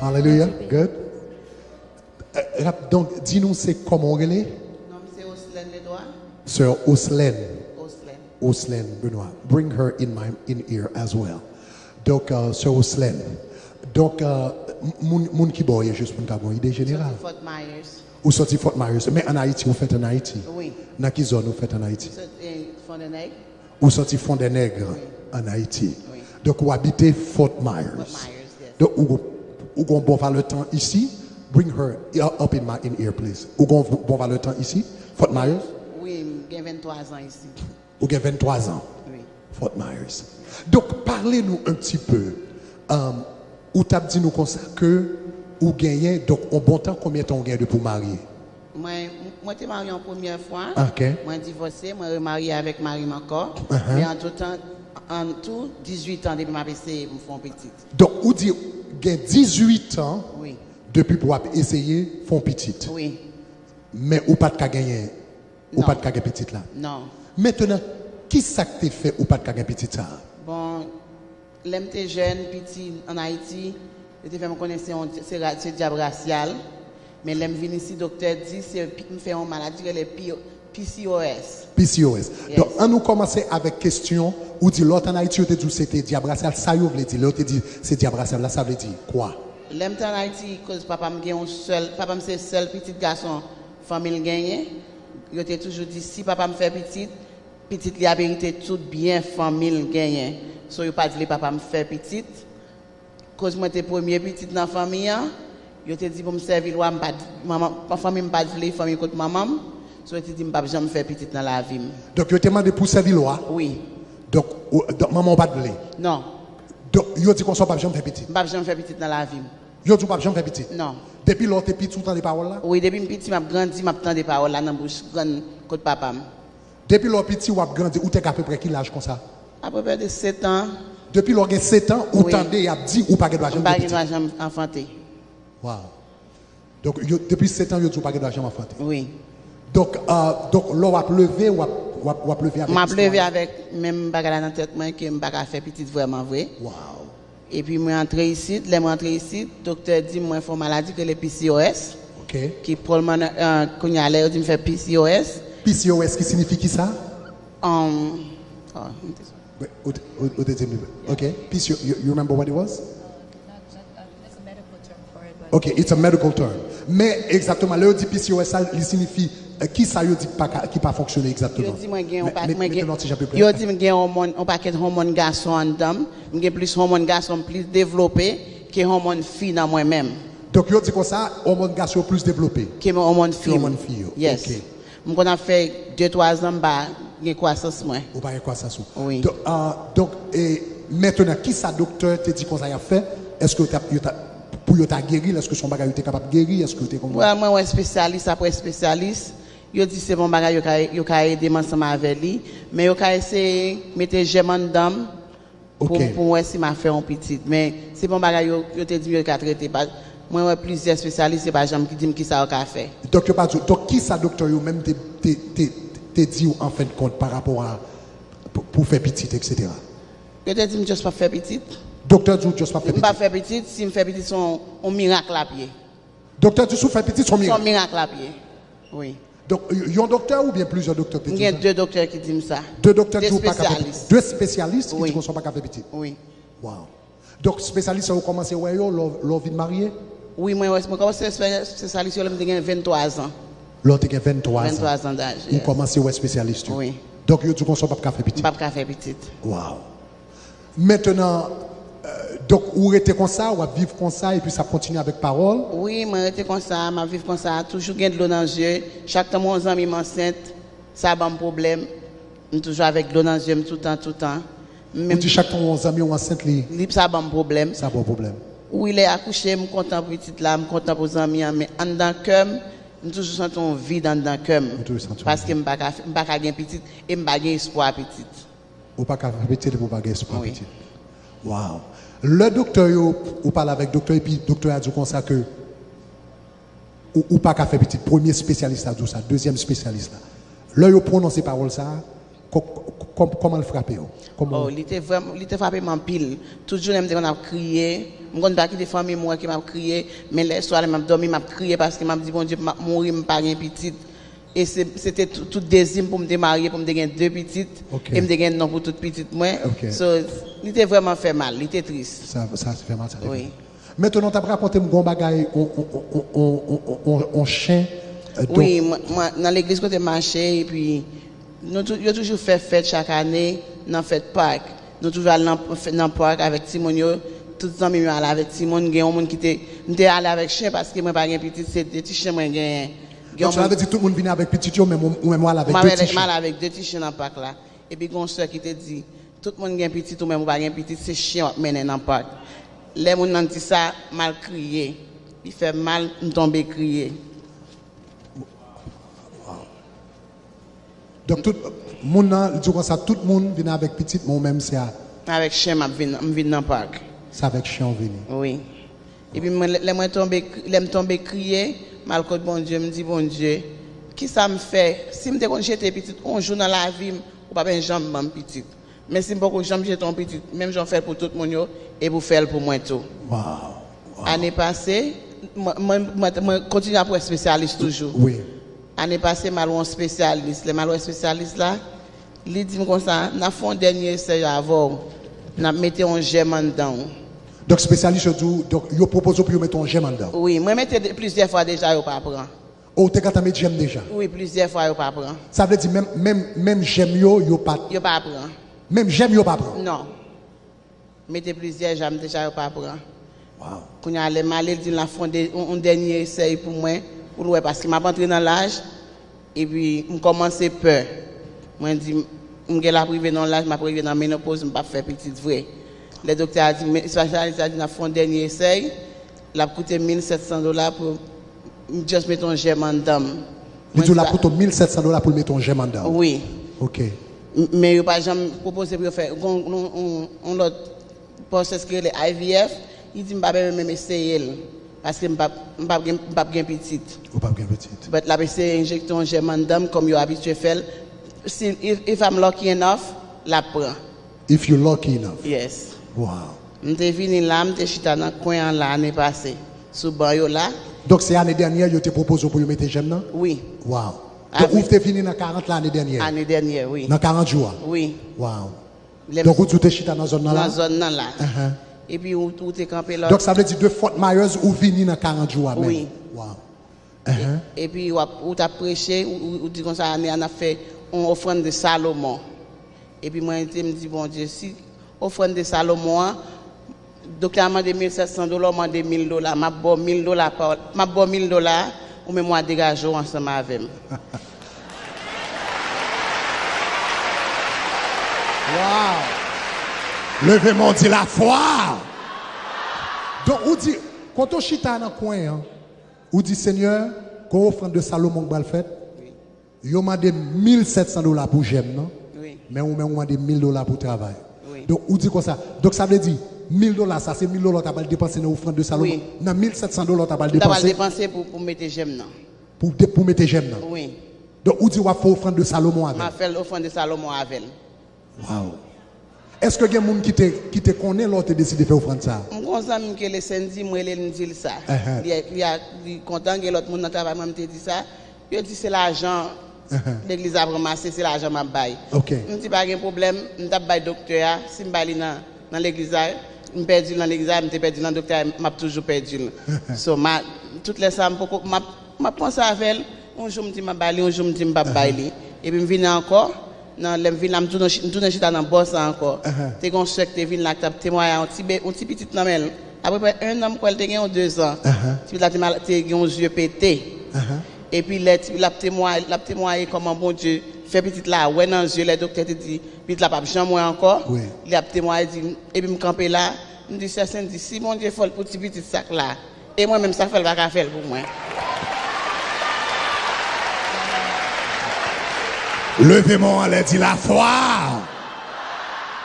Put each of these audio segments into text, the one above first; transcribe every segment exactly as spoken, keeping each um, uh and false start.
Hallelujah. Good. Euh, rap-, donk, di nou se kòman w rele? Non m se Oslène Ledwa. Sè Oslène. Oslène. Oslène Benoît. Bring her in my, in here as well. Donk, euh, Sè Oslène. Donk, euh, m-, moun, moun ki bò w ye, jis pou n ka gen yon ide jeneral? Soti Fort Myers. Ou soti Fort Myers. Men ann Ayiti, ou fèt ann Ayiti? Wi. Nan ki zòn ou fèt ann Ayiti? Soti, eh, Fond des Nègres. Ou soti Fond des Nègres, wi, ann Ayiti. Wi. Donk, ou abite Fort Myers. Fort Myers, yes. Donk, ou, ou gon bon valè tan isi. Bring her up in my, in here, please. Ou gon bon valè tan isi, Fort Myers? Wi, m gen venntwa zan isi. Ou gen venntwa zan. Wi. Fort Myers. Donk, pale nou un petit peu. Um, ou t ap di nou konsa ke ou genyen, donk, on bon tan, konbyen tan ou genyen depi w marye? Mwen, mwen te marye yon premyè fwa. Ok. Mwen divòse, mwen remarye avèk mari m ankò. Uh-huh. Men antretan, an tou, dizuit an depi m ap eseye pou m fè yon pitit. Donk, ou di gen dizuit an, wi, depi pou w ap eseye fè yon pitit. Wi. Men ou pa t ka genyen, ou pa t ka gen pitit la. Non. Mentenan, ki sa k te fè ou pa t ka gen pitit sa a? Bon, lè m te jèn, piti, ann Ayiti, yo te fè m konnen se yon, se ra-, se dyab rasyal. Men lè m vin isi, doktè di se pi-, m fè yon maladi ki rele pi-, P C O S. P C O S. Yes. Donk, ann nou kòmanse avèk kesyon, ou di lè w t ann Ayiti, yo te di w se te dyab rasyal. Sa yo vle di, lè yo te di se dyab rasyal la, sa vle di kwa? Lè m t ann Ayiti, koz papa m gen yon sèl, papa m se sèl pitit gason fanmi l genyen. Yo te toujou di si papa m fè pitit, pitit li ap erite tout byen fanmi l genyen. So, yo pa t vle papa m fè pitit. Koz mwen te premye pitit nan fanmi an, yo te di pou m sèvi lwa, m pa t, manman, fanmi m pa t vle fanmi kot manman m. So, yo te di m p ap janm fè pitit nan lavi m. Donk, yo te mande pou w sèvi lwa? Wi. Donk, ou, donk, manman w pa t vle? Non. Donk, yo di konsa w p ap janm fè pitit? M p ap janm fè pitit nan lavi m. Yo di w p ap janm fè pitit? Non. Depi lè w te piti, w tande pawòl la? Wi, depi m piti, m ap grandi, m ap tande pawòl la nan bouch grann kot papa m. Depi lè w piti, w ap grandi, ou te gen apeprè ki laj konsa? Apeprè de sèt an. Depi lè w gen sèt an, ou tande y ap di ou pa gen dwa janm gen pitit? Wi. M pa gen dwa janm anfante. Wow. Donk, yo, depi sèt an, yo di w pa gen dwa janm anfante? Wi. Donk, euh, donk, lè w ap leve, w ap, w ap, w ap leve avèk... M ap leve avèk menm bagay la nan tèt mwen ke m pa ka fè pitit vrèman vre. Wow. Epi mwen antre isit, lè mwen antre isit, doktè di m mwen fè yon maladi ki rele P C O S. Ok. Ki pulmonar, euh, kounye a lè yo di m fè P C O S. P C O S ki siyifi ki sa? Um, oh, m te... Ou, ou, ou te di m li. Ok. P C O, you, you remember what it was? Ok, it's a medical term. Men egzakteman, lè yo di P C O S sa, li siyifi, euh, ki sa yo di pa ka, ki pa fonksyone egzakteman? Yo di mwen gen yon pa-, mwen gen, yo di m gen yon pakèt hòmòn gason anndan m. M gen plis hòmòn gason m plis devlope ke hòmòn fi nan mwen menm. Donk, yo di konsa, hòmòn gason yo plis devlope ke hòmòn fi m. Ke hòmòn fi yo. Yes. Ok. M konn ap fè de twa zan, m pa gen kwasans mwen. Ou pa gen kwasans ou. Wi. Donk, ah, donk, e, mentenan, ki sa doktè te di konsa y ap fè? Èske yo t ap, yo t ap, pou yo ta geri l, èske se yon bagay yo te kapab geri? Èske yo te konn... Well, mwen wè espesyalis apre espesyalis. Yo di se pa yon bagay yo ka, yo ka ede m ansanm avè li. Men yo ka eseye mete jèm anndan m pou, pou m wè si m a fè yon pitit. Men se pa yon bagay yo, yo te di m yo ka trete. Pa, mwen wè plizyè espesyalis, se pa janm ki di m ki sa yo ka fè. Donk, yo pa di w, donk, ki sa doktè yo menm te, te, te, te di w an fen de kont pa rapò a pou, pou fè pitit, etsetera? Yo te di m just p ap fè pitit. Doktè di w just p ap fè pitit? M p ap fè pitit, si m fè pitit, se yon, yon mirak l ap ye. Doktè di si w fè pitit, se yon mirak? Se yon mirak l ap ye. Wi. Donk, y-, yon doktè oubyen plizyè doktè ki di w sa? M gen de doktè ki di m sa. De doktè di w pa ka fè pitit? De espesyalis. De espesyalis ki di konsa w pa ka fè pitit? Wi. Wow. Donk, espesyalis sa yo kòmanse wè yo lè w, lè w vin marye? Wi, mwen wè, mwen kòmanse wè espesyalis yo lè m te gen venntwa zan. Lè w te gen venntwa zan. Venntwa zan daj, yes. Ou kòmanse wè espesyalis yo? Wi. Donk, yo di w konsa w p ap ka fè pitit? M p ap ka fè pitit. Wow. Mentenan, euh, donk, ou rete konsa, w ap viv konsa, epi sa ap kontinye avèk pawòl? Wi, mwen rete konsa, m ap viv konsa, toujou gen dlo nan zye. Chak tan m wè yon zanmi m ansent, sa ban m pwoblèm. M toujou avèk dlo nan zye m toutan, toutan. Ou di chak tan w wè yon zanmi w ansent, li... Li, sa ban m pwoblèm. Sa ban w pwoblèm. Wi, lè y akouche, m kontan pou pitit la, m kontan pou zanmi an, men anndan kè m, m toujou santi yon vid anndan kè m. Ou toujou santi yon vid. Paske m pa ka, m pa ka gen pitit, e m pa gen espwa pitit. Ou pa ka fè pitit epi w pa gen espwa pitit. Wi. Wow. Lè doktè yo, ou pale avèk doktè, epi doktè a di w konsa ke ou, ou pa ka fè pitit. Premye espesyalis la di w sa, dezyèm espesyalis la. Lè yo pwononse pawòl sa a, ko-, ko-, Kòm, kòman l frape w? Kòman? Oh, li te vrèm-, li te frape m anpil. Tout jounen m te konn ap kriye. M konn pa kite fanmi m wè ke m ap kriye, men lèswa lè m ap dòmi, m ap kriye paske m ap di Bondye m ap mouri, m pa gen pitit. E se, se te tou-, tout dezi m pou m te marye, pou m te gen de pitit, Ok. e m te gen non pou tout pitit mwen. Ok. So, li te vrèman fè mal, li te tris. Sa, sa fè mal, sa te fè Wi. mal. Mentnan, w t ap rakonte m gon bagay, on, on, on chen, euh, donk Wi, mwen, mwen, nan legliz kote m mache, epi nou tou-, yo toujou fè fèt chak ane nan fèt Pak. Nou toujou al nan, nan Pak avèk timoun yo. Tout zanmi m yo al avèk timoun. Gen yon moun ki te, m te ale avèk chen paske mwen pa gen pitit, se de ti chen mwen genyen. Gen Donk, yon sa moun vle di tout moun vini avèk pitit yo, men ou, ou menm w al avèk Mwen de ti avèk, m chen. al avèk de ti chen nan Pak la. Epi gen yon sè ki te di, tout moun gen pitit, ou menm ou pa gen pitit, se chen w ap mennen nan Pak. Lè moun nan di sa, m al kriye. Li fè m mal, m tonbe kriye. Donk, tout moun nan, li di w konsa, tout moun vin avèk pitit, men ou menm se a. Avèk chen m ap vin, m vin nan Pak. Se avèk chen w vini. Wi. Epi mwen, lè, lè mwen tonbe, lè m tonbe kriye, m al kot Bondye, m di, Bondye, kisa m fè? Si m te konn jete pitit yon jou nan lavi m, ou pa t ap janm ban m pitit. Men si m poko janm jete yon pitit, menm jan w fè l pou tout moun yo, epi w fè l pou mwen tou. Wow. Wow. Ane pase, mwen, mwen, mwen, mwen kontinye ap wè espesyalis toujou. Wi. Ane pase, m al wè yon espesyalis. Lè m al wè espesyalis la, li di m konsa, n ap fè yon dènye esèy avè w. N ap mete yon jèm anndan w. Donk, espesyalis yo di w, donk, yo pwopoze w pou yo mete yon jèm anndan w? Wi, mwen mete de, plizyè fwa deja, yo pa pran. O, ou te gentan met jèm deja? Wi, plizyè fwa yo pa pran. Sa vle di menm, menm, menm jèm yo, yo pa t Yo pa pran. Menm jèm yo pa pran? Non. Mete plizyè jèm deja, yo pa pran. Wow. Kounye a, lè m ale, l di l ap fè yon de-, yon, yon dènye esèy pou mwen, pou l wè, paske m ap antre nan laj, epi m kòmanse pè. Mwen di, m gen l ap rive nan yon laj, m ap rive nan menopoz, m p ap fè pitit vre. Lè doktè a di, men, espesyalis la di n ap fè yon dènye esèy, l ap koute mil sèt san dola pou m just mete yon jèm anndan m. Li di w l ap koute w mil sèt san dola pou l mete yon jèm anndan w? Wi. Ok. M-, men yo pa janm pwopoze pou yo fè yon, yon, yon, yon lòt pwosès ki rele I V F, li di m pa bezwen menm eseye l, paske m p ap, m p ap gen, m p ap gen pitit. Ou p ap gen pitit. But l ap eseye enjekte yon jèm anndan m, kòm yo abitye fè l. Si, if, if I'm lucky enough, l ap pran. If you lucky enough. Yes. Wow. M te vini la, m te chita nan kwen an la ane pase, sou ban yo la. Donk, se ane dènyè yo te pwopoze w pou yo mete jèm nan? Wi. Wow. Donk, ou te vini nan karant la ane dènyè? Ane dènyè, wi. Nan karant jou a? Wi. Wow. Lè m Donk, ou di ou te chita nan zòn nan la? Nan zòn nan la. Ahan. Epi ou, ou te kanpe la. Donk, sa vle di de Fort Myers, ou vini nan karant jou a menm? Wi. Wow. Ahan. E-, epi w ap, ou t ap preche, ou, ou, ou di konsa, ane a n ap fè yon ofrann de Salomon. Epi mwen te m di, Bondye, si ofrann de Salomon an, doktè a mande mil sèt san dola, ou mande mil dola, m ap ba w mil dola pa, m ap ba w mil dola, ou menm w a degaje w ansanm avè m. Wow! Leve men w, di lafwa! Donk, ou di, kote w chita nan kwen an, ou di, Senyè, gon ofrann de Salomon k pral fèt. Wi. Yo mande mil sèt san dola pou jèm nan, Wi. men ou menm ou mande mil dola pou travay. Wi. Donk, ou di konsa. Donk, sa vle di, mil dola sa, se mil dola w ta pral depanse nan ofrann de Salomon. Wi. Nan mil sèt san dola w ta pral depanse. M ta pral depanse pou, pou mete jèm nan. Pou de-, pou mete jèm nan. Wi. Donk, ou di w ap fè ofrann de Salomon avè l. M ap fè l ofrann de Salomon avè l. Wow. Èske gen moun ki te, ki te konnen lè w te deside fè ofrann sa a? M gon zanmi m ki rele Sendy, m rele l, m di l sa. Ahan. Li, li, li kontan, gen lòt moun nan travay mwen, m te di sa. Yo di se lajan Ahan. legliz ap ranmase, se lajan m ap bay. Ok. M di pa gen pwoblèm, m t ap bay doktè a, si m bay li nan, nan legliz la, m pèdi l nan legliz la, m te pèdi l nan doktè a, m ap toujou pèdi l. So, ma, tout lè sa, m poko, m ap, m ap panse avè l, yon jou m di m ap bay li, yon jou m di m p ap bay Ahan. li. Epi m vini ankò, nan, lè m vin la, m tounen, m tounen chita nan bò sa ankò. Ahan. Te gen yon sè ki te vin la, ki t ap temwaye yon ti be-, yon ti pitit nan men l. Apeprè en an, m kwè l te gen yon de zan. Ahan. Ti pitit la te mal, te gen yon zye pete. Ahan. Epi lè ti, l ap temwaye, l ap temwaye kòman Bondye fè pitit la wè nan zye, lè doktè te di, pitit la p ap janm wè ankò. Wi. Li ap temwaye, di, epi m kanpe la, m di, Sè Sendy, si Bondye fè l pou ti pitit sa k la, e mwen menm, sa k fè l pa ka fè l pou mwen? Leve men w anlè, di lafwa.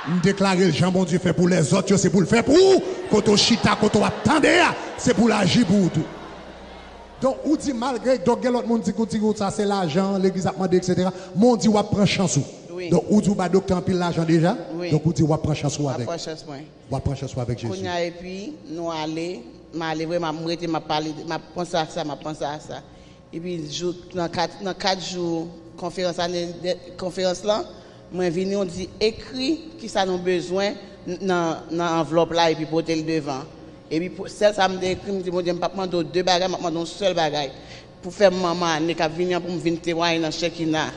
M deklare l jan Bondye fè pou lèzòt yo, se pou l fè pou ou. Kote w chita, kote w ap tande a, se pou l aji pou ou tou. Donk, ou di malgre, donk, gen lòt moun di, di ou sa se lajan, legliz ap mande, etsetera. Men w di w ap pran chans ou. Donk, ou di w ba doktè anpil lajan deja? Wi. Donk, ou di w ap pran chans ou avèk. Ap pran chans mwen. W ap pran chans ou avèk Jezi. Kounye a, epi, nou ale, m ale vre, m ap, m rete, m ap pale, m ap panse a sa, m ap panse a sa. Epi, jou, nan kat, nan kat jou konferans ane, de, konferans lan, mwen vini, yo di, ekri kisa nou bezwen n-, nan, nan anvlòp la, epi pote l devan. Epi, pou, sèl sa m te ekri, m di, Bondye, m p ap mande w de bagay, m ap mande w yon sèl bagay. Pou fè m manman ane k ap vini an, pou m vin temwaye nan Chekina.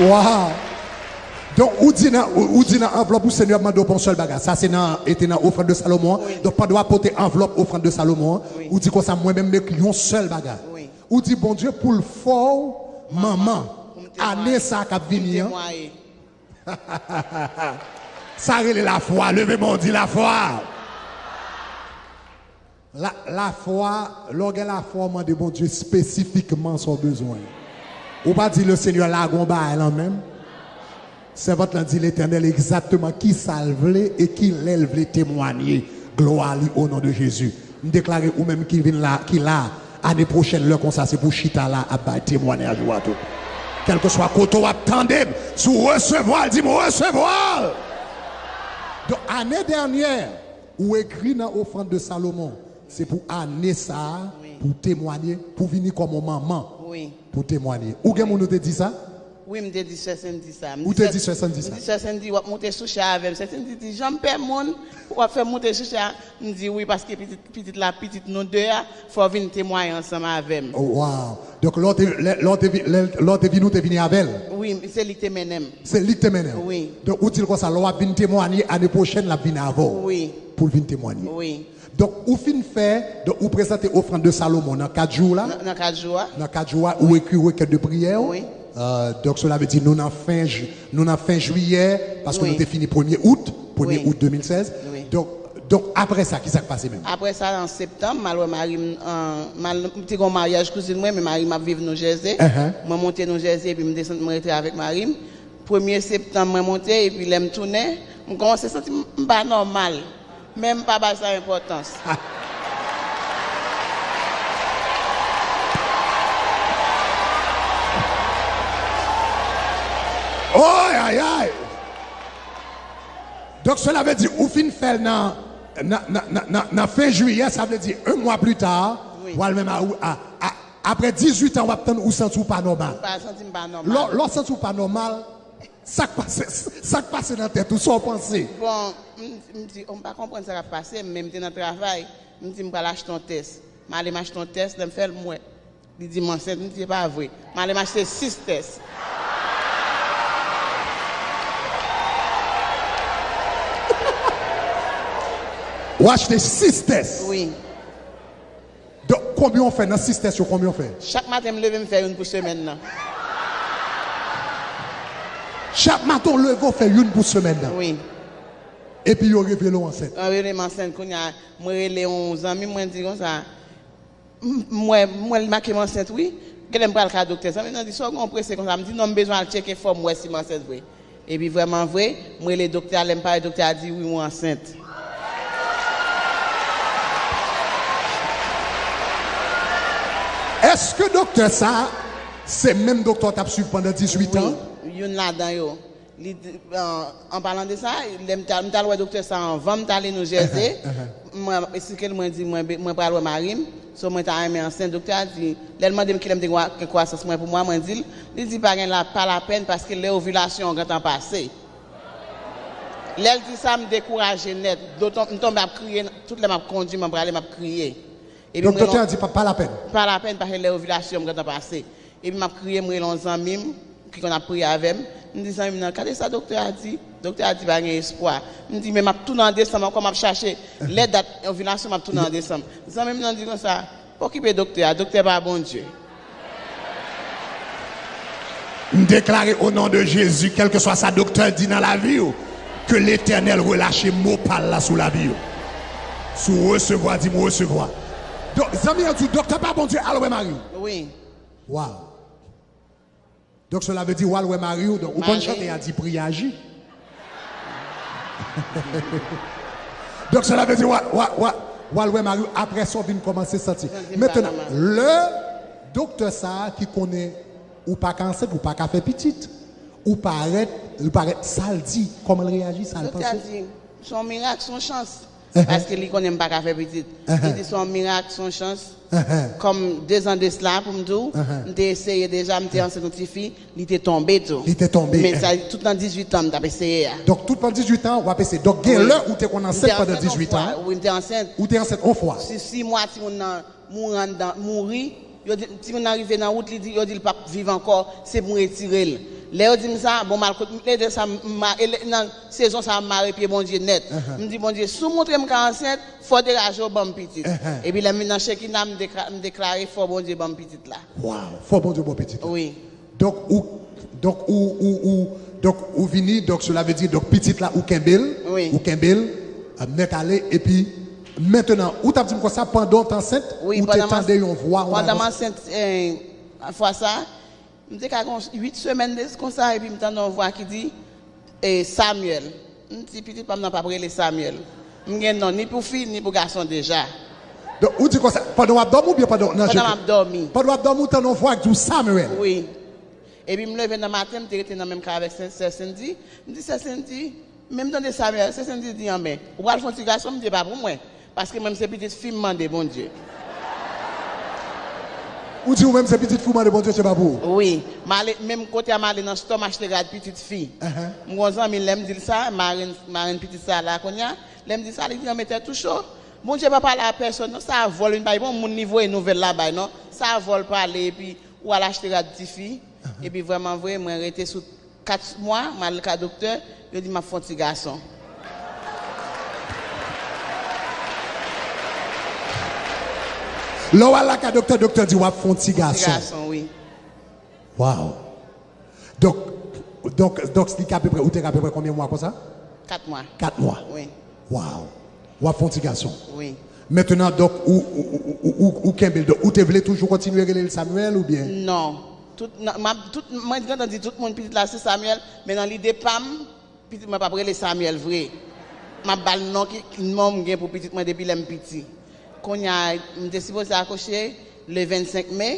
Wow! Donk, ou di nan, ou, ou di nan anvlòp ou, Senyè a mande w pou yon sèl bagay. Sa se nan, e te nan ofrann de Salomon an. Wi. Donk, pandan w ap pote anvlòp ofrann de Salomon an, wi, ou di konsa, mwen menm, m ekri yon sèl bagay. Wi. Ou di Bondye pou l fè w manman. Pou m temwaye. Ane sa k ap vini an. Pou m temwaye. Sa rele lafwa. Leve men w, di lafwa. La, lafwa, lè w gen lafwa, w mande Bondye espesifikman sa w bezwen. Ou pa di, le Senyè lage yon bagay lan men m. Sèvant lan di Letènèl egzakteman kisa l vle e kilè l vle temwanye glwa li, o non de Jezi. M deklare ou menm ki vin la, ki la, ane pwochèn, lè konsa, se pou w chita la ap bay temwanyaj ou a tou. Kèlkeswa kote w ap tande m, si w resevwa l, di m, "Resevwa l." Donk, ane dènyè, ou ekri nan Ofrann de Salomon, se pou ane sa a, wi, pou w temwanye, pou w vini kòm yon manman, wi, pou w temwanye. Ou gen moun ou te di sa? Wi, m te di Sè Sendy sa. Ou te di Sè Sendy sa? M di, Sè Sendy, w ap moute sou chè avè m. Sè Sendy di, "Jan m pè moun, w ap fè m moute sou chè a." M di, "Wi, paske pitit, pitit la, pitit nou de a, fò w vin temwaye ansanm avè m." Oh, wow. Donk, lè w te, lè, lè w te vi-, lè, lè w te vini, ou te vini avè l? Wi, se li ki te mennen m. Se li ki te mennen w? Wi. Donk, ou di l konsa, lè w ap vin temwanye ane pwochèn, l ap vin avè w? Wi. Pou l vin temwanye? Wi. Donk, ou fin fè, donk, ou prezante ofrann de Salomon nan kat jou la? Nan, nan kat jou a. Nan kat jou a, ou ekri rekèt de priyè w? Wi. Euh, donk, sela vle di nou nan fen ju-, nou nan fen jiyè, paske, wi, nou te fini premye out, premye, wi, out de mil sèz. Wi. Donk, donk, apre sa, ki sa k pase menm? Apre sa, an septanm, m al wè mari m, an, m al, m te gen yon maryaj kouzin mwen, men mari m ap viv New Jersey. Ahan. Mwen monte New Jersey, epi m desann, mwen rete avèk mari m. Premye septanm, mwen monte, epi lè m tounen, m kòmanse santi m, m pa nòmal. Men m pa bay sa enpòtans. Oy, ay, ay! Donk, sela vle di, ou fin fè l nan, nan, nan, nan, nan, nan fen jiyè, sa vle di, yon mwa pli ta, wi, w al menm a, a, a, apre dizuit an, w ap tann ou santi w pa nòmal. M pa santi m pa nòmal. Lè, lè w santi w pa nòmal, sa k pase, sa k pase nan tèt ou, sa w panse? Bon, m, m di, "Oh, m pa konprann sa k ap pase m," men m te nan travay. M di, "M pral achte yon tès." M ale, m achte yon tès, lè m fè l, m wè. Li di m ansent, m di, "E pa vre." M ale, m achte sis tès. Ou achte sis tès? Wi. Donk, konbyen w fè nan sis tès yo, konbyen w fè? Chak maten, m leve, m fè youn pou semèn nan. Chak maten, w leve, w fè youn pou semèn nan? Wi. Epi yo revele w ansent? Yo revele m ansent, kounye a, mwen rele yon zanmi m, mwen di konsa, m, m wè, m wè li make m ansent, wi. Genlè m pral ka doktè. Zanmi m nan di, "Sa w gen w prese konsa?" M di, "Non, m bezwen al tcheke fò m wè si m ansent vre." Epi vrèman vre, m rele doktè a, lè m pale, doktè a di, "Wi, ou ansent." Èske doktè sa a, se menm doktè w t ap swiv pandan dizuit an? Wi, youn ladan yo. Li di, an, an palan de sa, lè m t al, m t al wè doktè sa a anvan m t ale New Jersey. Mwen ap esplike l, mwen di, "Mwen be-, mwen pral wè mari m, so mwen ta renmen ansent." Doktè a di, lè l mande m kilè m te gen kwasans mwen pou mwa, mwen di l, li di, "Pa gen la, pa lapèn, paske lè ovilasyon an gentan pase." Lè l di sa, m dekouraje nèt. Dlo ton-, m tonbe ap kriye, tout lè m ap kondui, m ap prale, m ap kriye. Epi m rele yon... Donk, doktè a di, "Pa, pa lapèn." Pa lapèn, paske lè ovilasyon m gentan pase. Epi m ap kriye, m rele yon zanmi m ki konn ap priye avè m. M di zanmi m nan, "Gade sa doktè a di." Doktè a di, "Pa gen espwa." M di, "Men m ap tounen an desanm ankò, m ap chache lè dat ovilasyon, m ap tounen an desanm." Zanmi m nan di konsa, "Pa okipe doktè a, doktè pa Bondye." M deklare o non de Jezi, kèlkeswa sa doktè di nan lavi w, ke Letènèl relache mo pa l la sou lavi w. Si w resevwa, di m, "Resevwa." Donk, zanmi an di w, "Doktè pa Bondye, al wè mari w." Wi. Waw. Donk, sela vle di w al wè mari w. Donk, ou konn chante a di, "Priye aji." Donk, sela vle di w al, w al, w al, w al wè mari w, apre sa, w vin kòmanse santi. Santi m pa nòmal. Mentnan, lè Doktè sa a ki konnen ou pa ka ansent, ou pa ka fè pitit, ou parèt, ou parèt, sa l di, kòman l reyaji, sa l panse? Doktè a di, se yon mirak, se yon chans. Paske li konnen m pa ka fè pitit. Li di se yon mirak, se yon chans. Kòm de zan de sila, pou m di w, m te eseye deja, m te ansent yon ti fi, li te tonbe tou. Li te tonbe. Men sa, tout nan dizuit an, m t ap eseye a. Donk, tout pandan dizuit an, w ap eseye. Donk, gen lè ou te konn ansent pandan dizuit an. Wi, m te ansent. Ou te ansent yon fwa. Si sis mwa, timoun nan mouri anndan, mouri. Yo di, timoun nan rive nan wout, li di, yo di l p ap viv ankò, se pou m retire l. Lè yo di m sa, bon, m al kot, lè de sa, m ma-, e lè, nan sezon sa, m mare pye Bondye nèt. M di, Bondye, si w montre m ka ansent, fò w degaje w ban m pitit. Epi lè m vin nan Shekinah, m dekla-, m deklare, fò Bondye ban m pitit la. Waw, fò Bondye ba w pitit la. Wi. Donk, ou, donk, ou, ou, ou, donk, ou vini, donk, cela veut dire, donk, pitit la, ou kenbe l, ou kenbe l, ap nèt ale, epi, mentenan, ou t ap di m konsa, pandan w t ansent, ou te tande yon vwa, yon avans. Wi, pandan m ansent, eh, fwa sa, m te ka gen uit semèn de konsa, epi m tande yon vwa ki di, eh, Samuel. M di, pitit pa m nan p ap rele Samuel. M gen non ni pou fi, ni pou gason deja. Donk, ou di konsa, pandan w ap dòmi oubyen pandan w nan jete? Pandan m ap dòmi. Pandan w ap dòmi, ou tande yon vwa ki di w Samuel. Wi. Epi m leve nan maten, m te rete nan menm kay avèk sè, sè Cindy. M di, sè Cindy, men m tande Samuel, sè Cindy di, anben, ou pral fè yon ti gason, m di, e pa pou mwen. Paske mwen, se pitit fi m mande Bondye. Ou di ou menm se pitit fi w mande Bondye, se pa pou ou? Wi. M ale, menm kote a, m ale nan stò, m achte rad pitit fi. M gen yon zanmi, lè m di l sa, marenn, marenn pitit sa la kounye a, lè m di sa, li di, anben, tèt ou cho. Bondye pa pale a pèsòn, non, sa a vòl, li pa gen yon moun li voye nouvèl la bay, non. Sa a vòl pale, epi ou al achte rad tifi. Epi vrèman vre, mwen rete sou kat mwa, m al ka doktè, yo di m ap fè yon ti gason. Lè w al la ka doktè, doktè di w ap fè yon ti gason. Ti gason, wi. Waw. Donk, donk, donk, li ka apeprè, ou te ka apeprè konbyen mwa konsa? Kat mwa. Kat mwa. Wi. Waw. W ap fè yon ti gason. Wi. Mentenan, donk, ou, ou, ou kenbe l. Donk, ou te vle toujou kontinye rele l Samuel oubyen? Non. Tout, nan, m ap, tout, mwen gentan di tout moun pitit la se Samuel, men nan lide pa m, pitit mwen p ap rele Samuel vre. M ap ba l non ki, ki non m gen pou pitit mwen depi lè m piti. Kounye a, m te sipoze akouche le vennsenk me,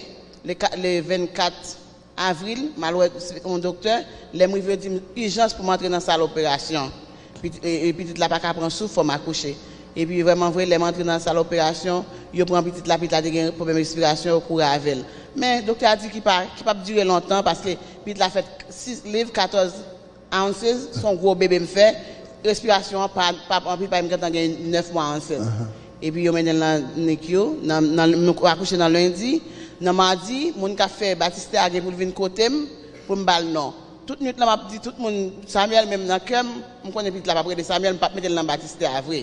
le ka-, le vennkat avril, m al wè yon doktè. Lè m rive, yo di m ijans pou m antre nan sal operasyon. Piti-, e, e, pitit la pa ka pran souf, fò m akouche. Epi vrèman vre, lè m antre nan sal operasyon, yo pran pitit la, pitit la te gen pwoblèm respirasyon, yo kouri avè l. Men doktè a di ki pa, ki p ap dire lontan, paske pitit la fèt sis liv, katòz ounces, se yon gwo bebe m fè. Respirasyon an pa, pa anpil, pa m gentan gen nèf mwa ansent. Epi yo mennen l nan nicu, nan, nan, m akouche nan lendi. Nan madi, moun k ap fè batistè a gen pou l vin kote m, pou m ba l non. Tout nwit lan, m ap di tout moun, Samuel, menm nan kè m, m konnen pitit la p ap rele Samuel, m p ap mete l nan batistè a vre.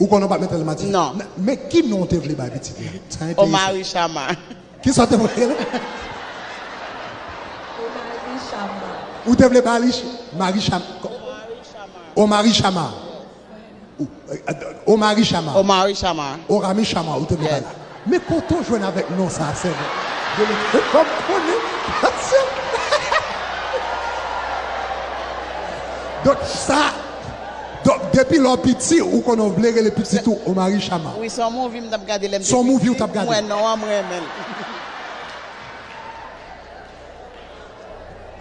Ou konnen w p ap mete l nan batistè? Non. Men, men ki non w te vle bay pitit la? Sa enterese. Omari Chama. Kisa w te vle rele? Omari Chama. Ou te vle ba li Ch-, Mari Chama. Omari Chama. Omari Chama. Ou, eh, eh, Omari Chama. Omari Chama. Orami Chama, ou te vle ba li. Yes. Men kote w jwenn avèk non sa, sè mwen? Rele, fò m konnen. Donk, sa, donk, depi lè w piti, ou konnen w vle rele pitit ou Omari Chama. Wi, se yon movie m t ap gade lè m te piti. Se yon movie w t ap gade. M wè non an, m renmen l.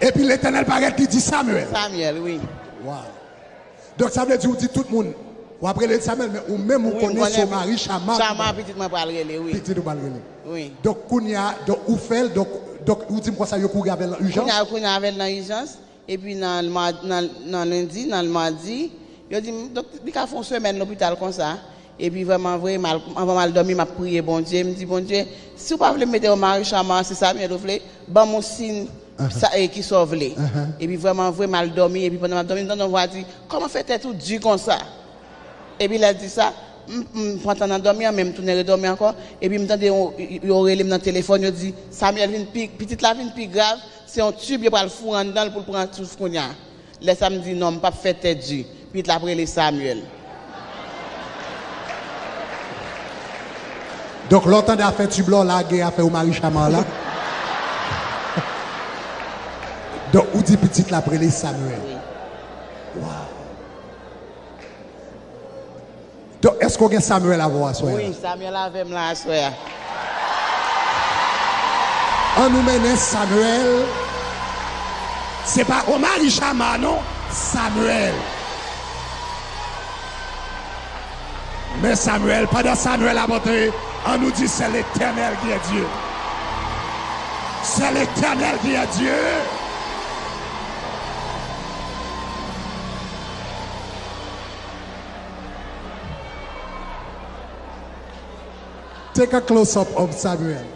Epi Letènèl parèt, li di Samuel. Samuel, wi. Waw. Donk, sa vle di ou di tout moun, w ap rele l Samuel, men ou menm ou konnen se Omari Chama. Wi, m konnen Chama pitit mwen pral rele, wi. Pitit ou pral rele. Wi. Donk, kounye a, donk, ou fè l, donk, donk, ou di m konsa, yo kouri avè l nan ijans? Kounye a, yo kouri avè l nan ijans. Epi nan, nan, nan lendi, nan madi, yo di m, donk, li ka fè yon semèn lopital konsa. Epi vrèman vre, m al, anvan m al dòmi, m ap priye Bondye. M di, Bondye, si w pa vle m mete Omari Chama, se Samuel ou vle, ban m yon siy sa, e, ki sa w vle. Epi vrèman vre, m al dòmi, epi pandan m ap dòmi, m tande yon vwa di, kòman fè tèt ou di konsa? Epi lè l di sa, m, m pran tan nan dòmi an, men m tounen redòmi ankò. Epi m tande yo, yo rele m nan telefòn, yo di, Samuel vin pi, pitit la vin pi grav, se yon tib yo pral foure anndan l pou l pran souf kounye a. Lè sa m di, non, m p ap fè tèt di. Pitit la ap rele Samuel. Donk, lè w tande afè tib la, w lage afè Omari Chama la. Donk, ou di pitit la ap rele Samuel. Wi. Waw. Donk, èske w gen Samuel avè w aswè a? Wi, Samuel avè m la aswè a. An nou mennen Samuel. Se pa Omari Chama non, Samuel. Men Samuel, pandan Samuel ap antre, an nou di, c'est l'Éternel qui est Dieu. C'est l'Éternel qui est Dieu. Take a close up of Samuel.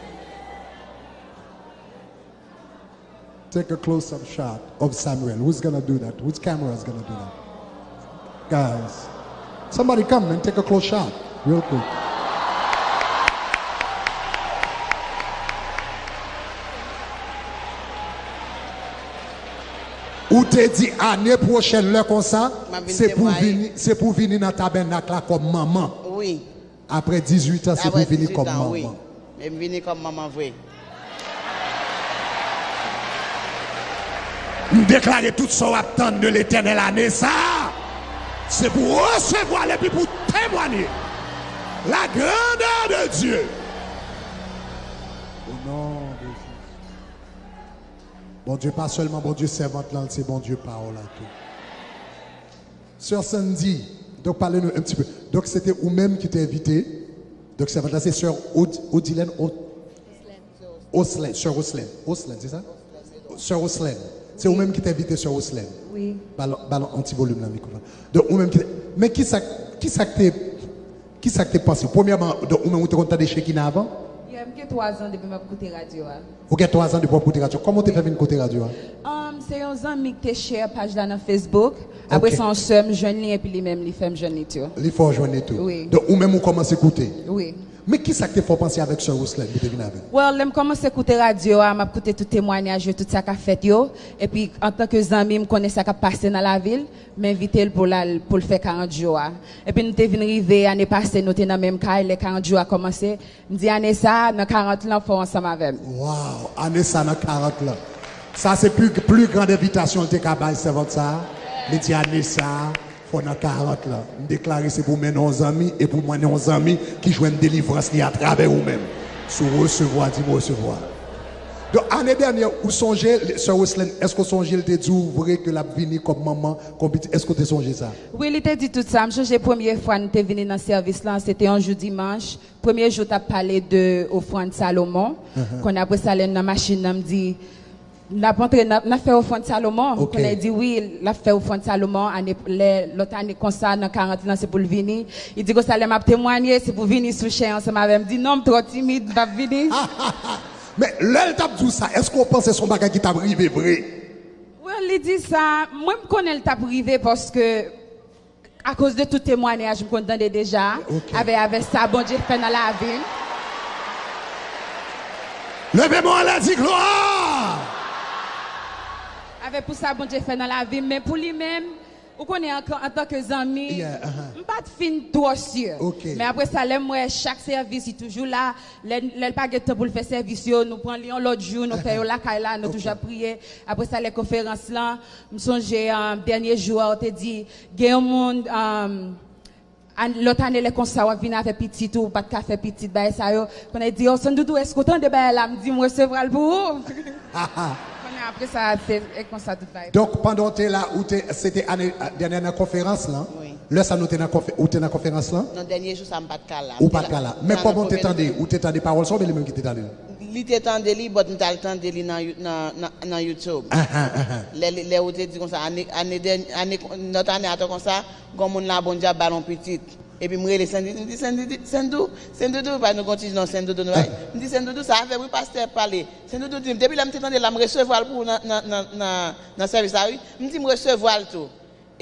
Take a close up shot of Samuel. Who's gonna do that? Whose camera is gonna do that? Guys, somebody come and take a close shot real quick. Ou te di ane pwochèn lè konsa, se pou vini, se pou vini nan tabènak la kòm manman. Wi. Apre dizuit an, se pou vini kòm manman. Men m vini kòm manman vre. M deklare tout sa w ap tann de Letènèl ane sa a, se pou w resevwa l epi pou w temwanye la grandeur de Dieu. Au nom de Jésus. Bondye pa sèlman Bondye sèvant lan, se Bondye pawòl la tou. Sè Sandy, donk pale nou un petit peu. Donk se te ou menm ki te envite. Donk sèvant la se sè Od- Odilène O- Oslène, sè Oslène. Oslène, se sa? Sè Oslène. Se ou menm ki te envite sè Oslène. Wi. Ba l, ba l yon ti volim nan mikwo la. Donk ou menm ki te, men kisa, kisa k te, kisa k te panse? Premyèman, donk ou menm ou te konn tande Shekinah avan? Yeah, m gen twa zan depi m ap koute radyo a. Ou gen twa zan depi w ap koute radyo. Kòman w te fè vin koute radyo a? Um, se yon zanmi ki te share paj la nan Facebook. Apre sa, yon sè m jwenn li epi li menm li fè m jwenn li tou. Li fè w jwenn li tou. Wi. Donk ou menm ou kòmanse koute. Wi. Men kisa k te fè w panse avèk sè Roslèn pou te vin avè l? Well, lè m kòmanse koute radyo a, m ap koute tout temwanyaj yo, tout sa k ap fèt yo. Epi antanke zanmi, m konnen sa k ap pase nan lavi l, m envite l pou l al, pou l fè karant jou a. Epi nou te vin rive, ane pase, nou te nan menm kay, lè karant jou a kòmanse, m di, ane sa a, nan karant lan, fò w ansanm avè m. Wow! Ane sa a, nan karant lan. Sa se pli, pli grand envitasyon l te ka bay sèvant sa a. Li di, ane sa a, fò nan karant lan. M deklare se pou mennen yon zanmi e pou mennen yon zanmi ki jwenn delivrans li atravè ou menm. Si w resevwa, di m resevwa. Donk, ane dènyè, ou sonje, sè Roslèn, èske w sonje l te di w vre ke l ap vini kòm manman, kòm pitit? Èske w te sonje sa? Wi, li te di tout sa. M sonje premye fwa n te vini nan sèvis lan, se te yon jou dimanch. Premye jou, t ap pale de ofrann Salomon. Kounye apre sa, lè n nan machin nan, m di, n ap antre, n ap, n ap fè ofrann Salomon. Kounye a, li di, wi, l ap fè ofrann Salomon, ane, lè, lòt ane konsa, nan karant lan, se pou l vini. Li di konsa, lè m ap temwanye, se pou vini sou chè ansanm avè m. M di, non, m twò timid, m p ap vini. Men, lè l t ap di w sa, èske w panse se yon bagay ki t ap rive vre? Well, li di sa, mwen, m konnen l t ap rive paske akoz de tout temwanyaj m konn tande deja, avè, avè sa Bondye fè nan lavi m. Leve men w anlè, di glwa! Avè pou sa Bondye fè nan lavi m, men pou li menm, ou konnen, an, antanke zanmi, m pa t fin twò si. Men apre sa, lè m wè chak sèvis, li toujou la, lè, lè l pa gen tan pou l fè sèvis yo, nou pran li yon lòt jou, nou fè yo lakay la, nou toujou ap priye. Apre sa, lè konferans lan, m sonje, um, dènye jou a, ou te di, gen yon moun, um, an-, lòt ane, lè konsa, w ap vin avè pitit ou, ou pa t ka fè pitit, bagay sa yo. Kounye a, li di, oh, Sandoudou, èske w tande bagay la? M di, m resevwa l pou ou. Kounye a, apre sa, se, e konsa tout bagay. Donk, pandan w te la, ou te, se te ane, dènye nan konferans lan? Wi. Lè sa nou te nan konfe-, ou te nan konferans lan? Non, dènye jou sa, m pa t ka la. Ou pa t ka la. Men kòman w te tande? Ou te tande pawòl sa oubyen li menm ki te tande l? Li te tande li, but m t al tande li nan You-, nan, nan, nan YouTube. Lè, lè ou te di konsa, ane, ane dèny-, ane, lòt ane atò konsa, gon moun la Bondye ap ba l yon pitit. Epi m rele Sandy, m di, Sandy, Sandoudou, Sandoudou, pa nou gon ti non Sandoudou nou bay. M di, Sandoudou, sa avè wi pastè pale. Sandoudou di m, depi lè m te tande l la, m resevwa l pou ou nan, nan, nan, nan, nan sèvis la wi. M di, m resevwa l tou.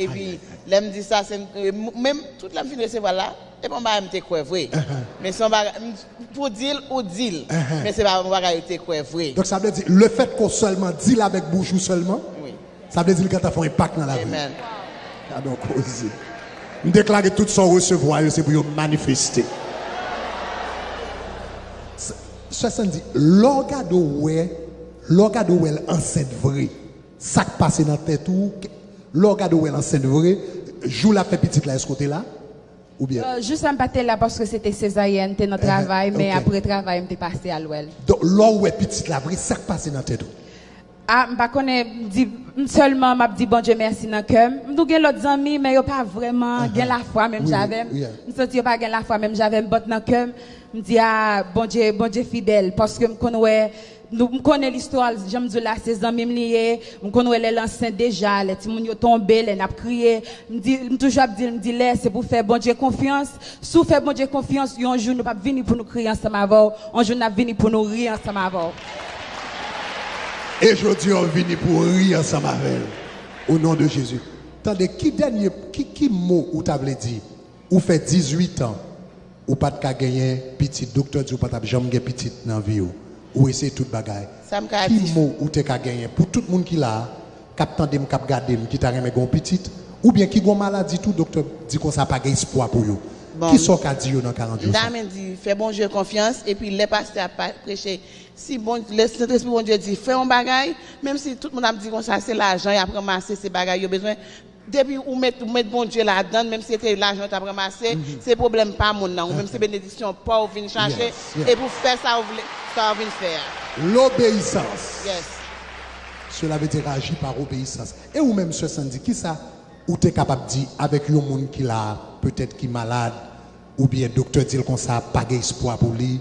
Epi, lè m di sa, se, e, m-, menm tout lè m fin resevwa l la, e pa yon bagay m te kwè vre. Men se yon bagay, m, pou di l, ou di l. Men se pa yon bagay ou te kwè vre. Donk, sa vle di, lefètke w sèlman di l avèk bouch ou sèlman, sa vle di l gentan fè yon enpak nan lavi w. Amen. Gade yon koze. M deklare tout sa w resevwa yo, se pou yo manifeste. S-, Sè Sandy, lè w gade w wè, lè w gade w wè l ansent vre, sa k pase nan tèt ou, lè w gade w wè l ansent vre, jou l ap fè pitit la, èske w te la? Oubyen? Euh, jou sa m pa te la paske se te sezaryèn, te nan travay, men apre travay, m te pase al wè l. Donk, lè w wè pitit la vre, sa k pase nan tèt ou? A, m pa konnen, m di, m sèlman, m ap di Bondye mèsi nan kè m. M tou gen lòt zanmi, men yo pa vrèman gen lafwa menm jan avè m. M santi yo pa gen lafwa menm jan avè m, but nan kè m, m di, a, Bondye, Bondye fidèl, paske m konn wè, nou, m konnen listwa l, jan m di w la, se zanmi m li ye, m konn wè lè l ansent deja, lè timoun yo tonbe, lè n ap kriye, m di, m toujou ap di l, m di, lè se pou fè Bondye konfyans, si w fè Bondye konfyans, yon jou nou p ap vini pou nou kriye ansanm avè w, yon jou n ap vini pou nou ri ansanm avè w. E jodi a, w vini pou w ri ansanm avè l. O non de Jezi. Tande, ki dènye, ki, ki mo ou ta vle di? Ou fè dizuit an, ou pa t ka genyen pitit. Doktè di w pa t ap janm gen pitit nan vi w. Ou eseye tout bagay. Sa m ka di. Ki mo ou te ka genyen pou tout moun ki la a, k ap tande m, k ap gade m, ki ta renmen gen yon pitit, oubyen ki gen yon maladi tou, doktè di konsa pa gen espwa pou yo. Bon, kisa w ka di yo nan karant jou sa? M ta renmen di, fè Bondye konfyans, epi lè pastè ap pa-, preche, si Bon-, lè Sentespri Bondye di, fè yon bagay, menm si tout moun ap di konsa, se lajan y ap ranmase, se bagay yo bezwen, depi ou met, ou met Bondye ladan l, menm si se te lajan w t ap ranmase, se pwoblèm pa moun nan, ou menm se benediksyon pa w vin chache, epi w fè sa w vle, sa w vin fè a. L'obéissance. Yes. Cela veut dire agir par obéissance. E ou menm, sè Sandy, kisa ou te kapab di avèk yon moun ki la a, petèt ki malad, oubyen doktè di l konsa, pa gen espwa pou li,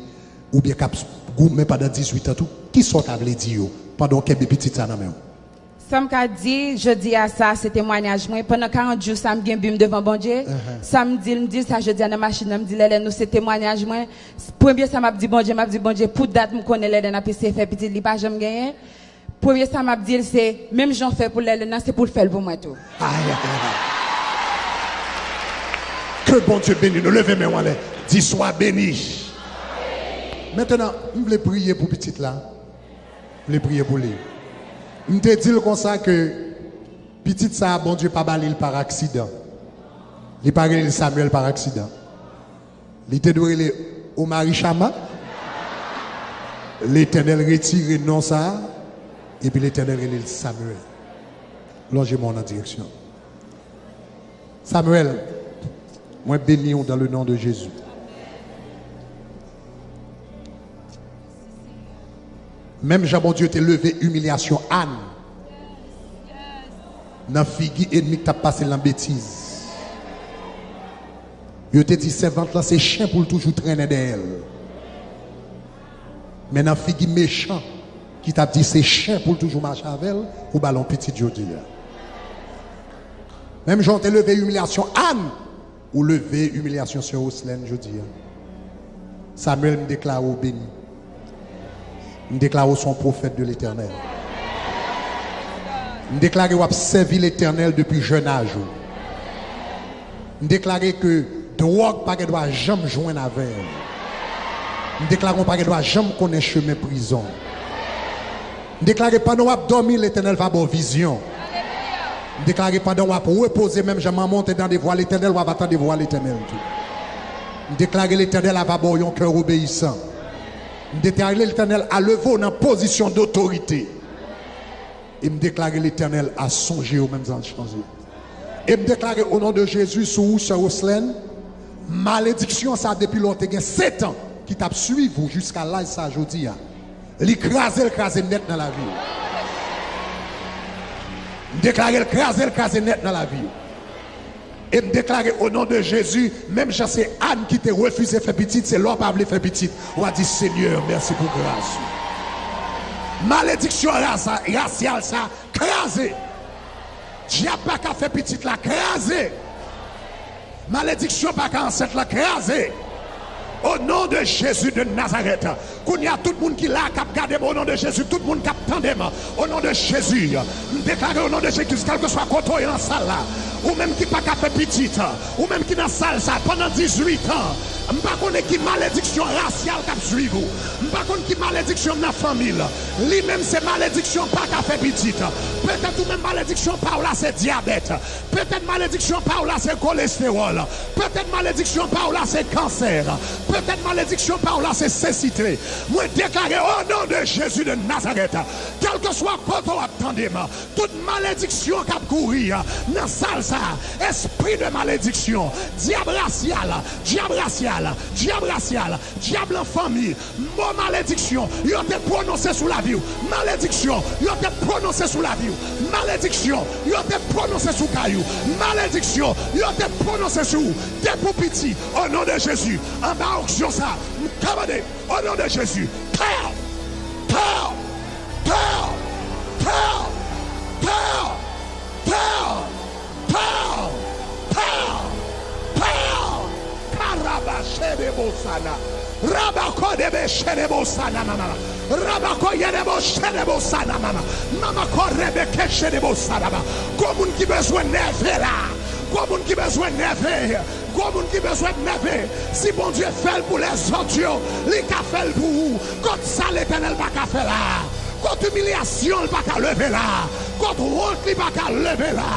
oubyen k ap goumen pandan dizuit an tou, kisa w ta vle di yo pandan w kenbe pitit sa nan men w? Sa m ka di, jodi a sa, se temwanyaj mwen. Pandan karant jou sa, m gen bi m devan Bondye. Sa m di l, m di l sa jodi a nan machin nan, m di, Lèlè, nou se temwanyaj mwen. Premye sa m ap di Bondye, m ap di, Bondye, pou dat m konnen Lèlè n ap eseye fè pitit, li pa janm genyen. Premye sa m ap di l, se, menm jan w fè pou Lèlè nan, se pou l fè l pou mwen tou. Ay, ay, ay, ay. Ke Bondye beni nou. Leve men w anlè. Di, sois béni. Mentenan, m vle priye pou pitit la. M vle priye pou li. M te di l konsa ke pitit sa a, Bondye pa ba li l pa aksidan. Li pa rele l Samuel pa aksidan. Li te dwe rele Omari Chama. Letènèl retire non sa a, epi Letènèl rele l Samuel. Lonje men w nan direksyon. Samuel, mwen beni w dans le nom de Jésus. Menm jan Bondye te leve imilyasyon Ann nan figi ènmi k t ap pase l nan betiz. Yo te di sèvant lan se chen pou l toujou trennen dèyè l. Men nan figi mechan ki t ap di se chen pou l toujou mache avè l, ou ba l yon pitit jodi a. Menm jan w te leve imilyasyon Ann, ou leve imilyasyon sè Roslèn jodi a. Samuel, m deklare w beni. M deklare w se yon pwofèt de Letènèl. M deklare w ap sèvi Letènèl depi jèn aj ou. M deklare ke dwòg pa gen dwa janm jwenn avè w. M deklare w pa gen dwa janm konnen chemen prizon. M deklare pandan w ap dòmi, Letènèl va ba w vizyon. M deklare pandan w ap repoze, menm jan manman w te tande vwa Letènèl, w ava tande vwa Letènèl tou. M deklare Letènèl ava ba w yon kè obeyisan. M deklare Letènèl a leve w nan pozisyon dotorite. E m deklare Letènèl a sonje yo menm jan l sonje. E m deklare o non de Jezi sou ou, sè Roslèn, malediksyon sa depi lè w te gen sèt an ki t ap swiv ou jiska laj sa jodi a, li kraze, l kraze nèt nan lavi w. M deklare l kraze, l kraze nèt nan lavi w. E m deklare o non de Jezi, menm jan se Ann ki te refize fè pitit, se lè w pa vle fè pitit, w a di, Senyè, mèsi pou gras ou. Malediksyon rasa-, rasyal sa, kraze. Dyab pa ka fè pitit la, kraze. Malediksyon pa ka ansent la, kraze. O non de Jezi de Nazarèt. Kounye a, tout moun ki la, k ap gade m, o non de Jezi, tout moun k ap tande m, o non de Jezi, m deklare o non de Jezi, kèlkeswa kote w ye nan sal la, ou menm ki pa ka fè pitit, ou menm ki nan sal sa pandan dizuit an, m pa konnen ki malediksyon rasyal k ap swiv ou. M pa konn ki malediksyon nan fanmi l. Li menm se malediksyon pa ka fè pitit. Petèt ou menm malediksyon pa w la se dyabèt. Petèt malediksyon pa w la se kolestewòl. Petèt malediksyon pa w la se kansè. Petèt malediksyon pa w la se sesite. Mwen deklare, o non de Jezi de Nazarèt, kèlkeswa kote w ap tande m, tout malediksyon k ap kouri nan sal sa, espri de malediksyon, dyab rasyal, dyab rasyal, dyab rasyal, dyab lan fanmi, mo malediksyon yo te pwononse sou lavi w, malediksyon yo te pwononse sou lavi w, malediksyon yo te pwononse sou kay ou, malediksyon yo te pwononse sou ou depi w piti, o non de Jezi, anba onksyon sa, m kòmande, o non de Jezi, tè, tè, tè, tè, tè, tè, tè, tè, tè, tè, tè, karabashedebosana, rabakodebeshedebosana, mama, rabakoyedeboshedebosana, mama, mama korebekeshedebosana, mama. Gwo moun ki bezwen nève la, gwo moun ki bezwen nève, gwo moun ki bezwen nève. Si Bondye fè l pou lèzòt yo, li ka fè l pou ou. Kot sa Letènèl pa ka fè la? Kot imilyasyon l pa ka leve la? Kot wont li pa ka leve la?